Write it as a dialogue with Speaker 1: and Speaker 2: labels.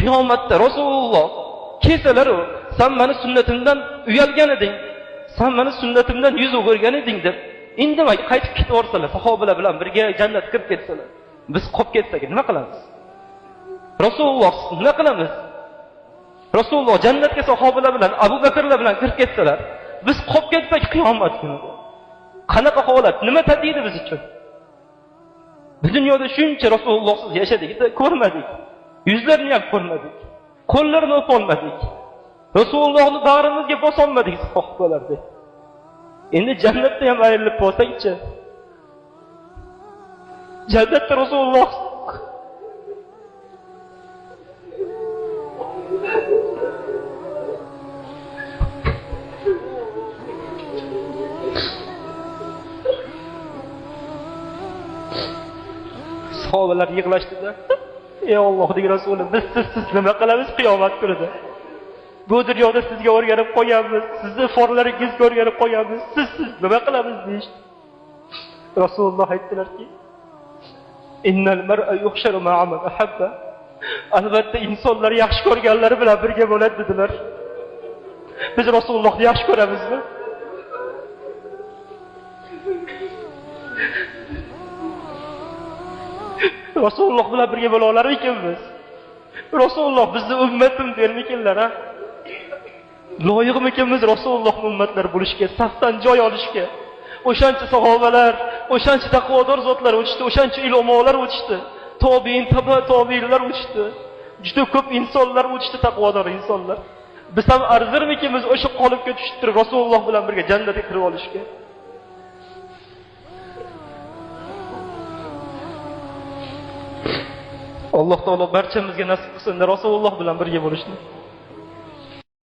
Speaker 1: Qiyomatda Rasululloh kelsalar, sen meni sunnatimdan uyalgan eding, sen meni sunnatimdan yuz o'girgan eding deb indamay qaytib ketaversalar, sahobalar bilan birga jannatga kirib ketsalar, biz qolib ketsak nima qilamiz? Rasululloh nima qilamiz? Rasululloh jannatga sahobalar bilan, Abu Bakrlar bilan kirib ketsalar, biz qolib ketsak qiyomat kunida qanaqa holat, nima tatiydi biz uchun? Bu dunyoda shuncha Rasulullohsiz yashadik, ko'rmadik. Yuzlarini ham ko'rmadik. Qo'llarini o'polmadik. Rasulullohni bag'rimizga bosolmadik sahobalardek. Endi jannatda ham ayrilib qolsak-chi? Jannatda Rasululloh sahobalar yig'lashdida, ey Allohning rasuli, biz sizsiz nima qilamiz qiyomat kunida? Bu dunyoda sizga o'rganib qo'yganmiz, sizni forlaringizga o'rganib qo'yganmiz, sizsiz nima qilamiz deyishdi. Rasululloh aytdilarki, innal mar'a yuhsharu ma'a man ahabba. Albatta insonlar yaxshi ko'rganlari bilan birga bo'ladi dedilar. Biz Rasulullohni yaxshi ko'ramizmi? Rasululloh bilan birga bo'la olarmikinmiz? Rasululloh bizni ummatim dermikinlar, ha? Loyiqmikinmiz Rasulullohning ummatlari bo'lishga, safdan joy olishga? O'shancha sahobalar, o'shancha taqvodor zotlar o'tishdi, o'shancha ulamolar o'tishdi, tobiin, taba tobiinlar o'tishdi. Juda ko'p insonlar o'tishdi, taqvodor insonlar. Biz ham arzirmikinmiz o'sha qolipga tushib turib Rasululloh bilan birga jannatga kirib olishga? Alloh taolo barchamizga nasib qilsin Rasululloh bilan birga bo'lishni.